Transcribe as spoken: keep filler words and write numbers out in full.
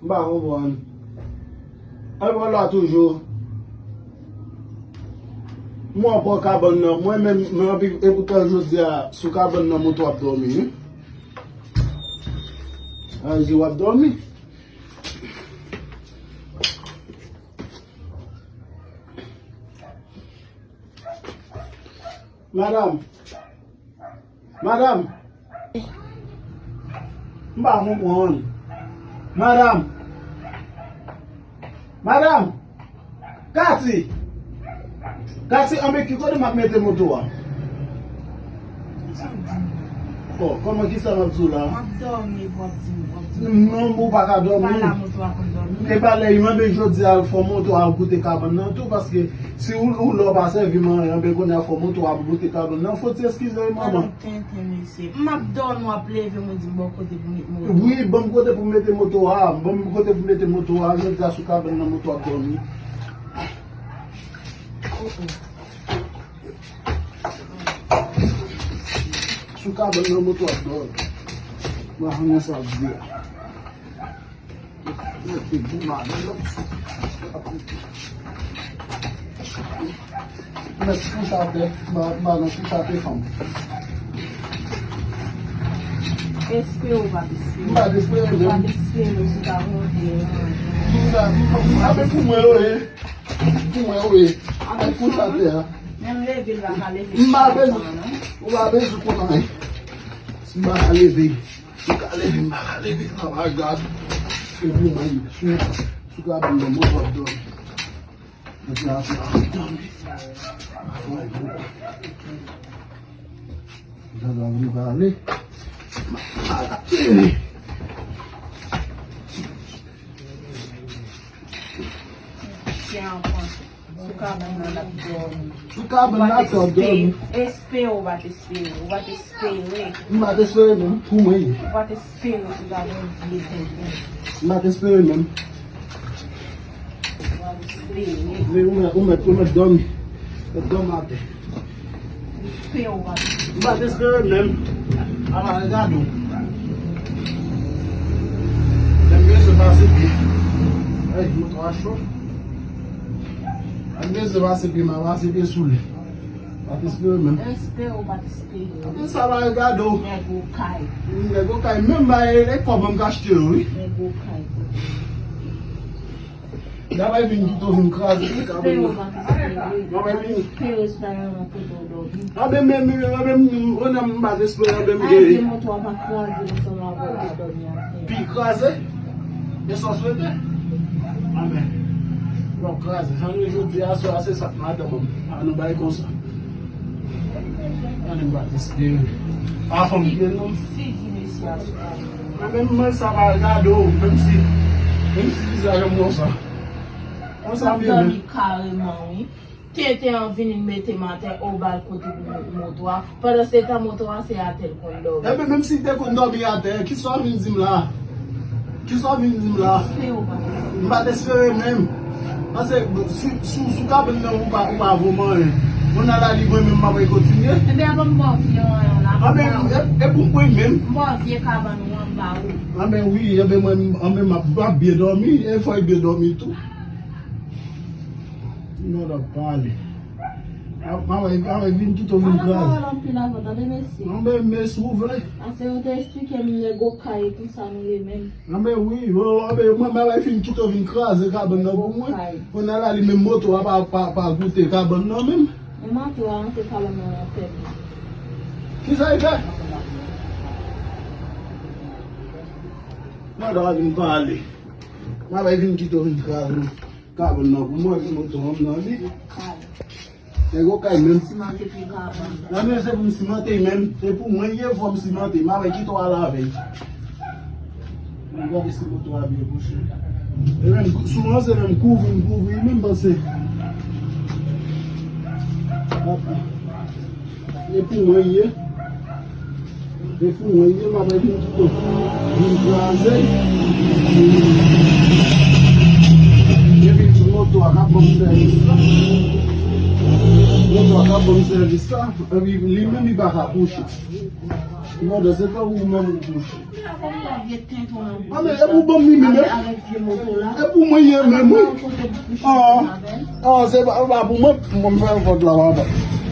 M pa konprann. Al pran la toujou. Mwen pran kabann nan. Mwen menm, mwen anpi, e poutan jodi a, sou kabann nan moto ap dòmi, wi. A, di w ap dòmi. Madanm. Madanm. M pa konprann. Madanm. Madanm. Kati. Kati, anben ki kote m ap mete moto a? Bon, kòman, kisa m ap di w la? M ap dòmi, w ap di m, w ap di m. Non, ou pa ka dòmi. Pa la moto a konn dòmi. E pa lè, anben jodi a, fò moto a goute kabann nan tou, paske si ou, ou lè w pa sèvi m anyen, anben kounye a fò moto a goute kabann nan. Fò ti eskize wi, manman. Tenten, mesye. M ap dòmi, w ap leve m, ou di m bò kote pou met moto. Wi, ban m kote pou m mete moto a. Ban m kote pou m mete moto a. Jodi a sou kabann nan moto ap dòmi. Oh, oh. Sou kabann nan moto ap dòmi. Mwen renmen sa ap di a. Mete gou madanm nan. Mèt kouche atè, ba, ba nan kouche atè fanm. Espere ou pa t espere. M pa t espere menm. Ou pa t espere, ou sou ta monte. M pa, m pa, m pa, pou mwen yo ye. Pou mwen yo ye. Ay kouche atè a. Menm leve l pa ka leve. M pa bezwen. Ou pa bezwen konn anyen. Si m pa ka leve. Sou ka leve, m pa ka leve, nan bagay. Se pou mwen, sou, sou ka ban mwen, mwen pap dòmi. Mwen te ap dòmi. Mwen pale. Chen an pran. Sou kabann nan l ap dòmi. Sou kabann nan l ap dòmi. Espere, ou pa t espere, ou pa t espere. M pa t espere menm, pou mwen ye. Ou pa t espere, ou ta gen vye tenten. M pa t espere menm. Ou pa t espere. Men ou mèt, ou mèt, ou mèt dòmi. Mèt dòmi atè. Espere ou pa t espere. M pa t espere menm. Ala regade w. Lè m bezwen pase pye. Ey, moto a cho. Lè m bezwen pase pye, m a pase pye sou li. Pa t espere menm. Espere ou pa t espere. Apre sa, m a regade w. Nèg okay. Nèg okay. Menm ba e, e kòb mwen m ka achte yo, wi. Nèg okay. Dabò vin kite w vin kraze ti kabann nan. Mwen vin. Anben, men, men, men, men, Renan, m pa t espere, anben, m gen. Pi kraze? E sa w swete? Anben. W ap kraze. Jan nou jodi a, aswè a, se sa k madanm an. A nou bay konsa. Ann m pa t espere. A fanm byen non. Figi mesye a sou kabann. Anben, mwen sa pa gade w, menm si, menm si vizaj an konsa. Konsa m ye menm. Dòmi kareman, wi. Tenten an vini mete m atè, o ba l kote pou met moto a. Pandan se tan, moto a se atè l konn dòmi. Enben, menm si l te konn dòmi atè, kisa w vin di m la? Kisa w vin di m la? Espere w pa t espere. M pa t espere menm. Paske si, si, si w ka ban m nan, ou pa, ou pa vo m anyen. Mwen nan lali mwen menm, m ap kontinye. Enben, avan m ba w vye anyen la. Anben, e, e pou mwen menm. M ba w vye kabann ou an, m ba ou. Anben wi, enben mwen, anben m ap, m ap byen dòmi, e fò l byen dòmi tou. Mwen ap pale. A, a, a, vin kite w vin kraze. Anben, men si w vle. Ase yo te esplike m nèg okay e konsa nou ye menm. Anben wi, yo, anben, mwen, mwen fin kite w vin kraze kabann nan pou mwen. Kounye a la, li menm moto a pa, pa, pa goute kabann nan menm. E moto a antre kabann nan nan tèt. Kisa l fè? Mwen ta vin pale. Mwen vin kite w vin kraze. Kabann nan pou mwen, ki moto an nan li. Nèg okay menm. Simante pi kabann. Nan men se pou m simante menm. Se pou mwen ye fò m simante. M ap kite w al avè l. Mwen gade si moto a byen kouche. E menm sou an se menm kouvri m kouvri menm panse. E pou mwen ye. E pou mwen ye, m ap vin kite w vin kraze. Epi ti moto a k ap ban m sèvis la. Moto Pa ka ban m sèvis la, epi li menm li pa ka bouche. Mwen se pa ou menm ou bouche. A men, e pou ban m li menm. E pou mwen ye menm, wi. Ah, ah, se pa, pa pou mwen, mwen m fè vòt la, papa.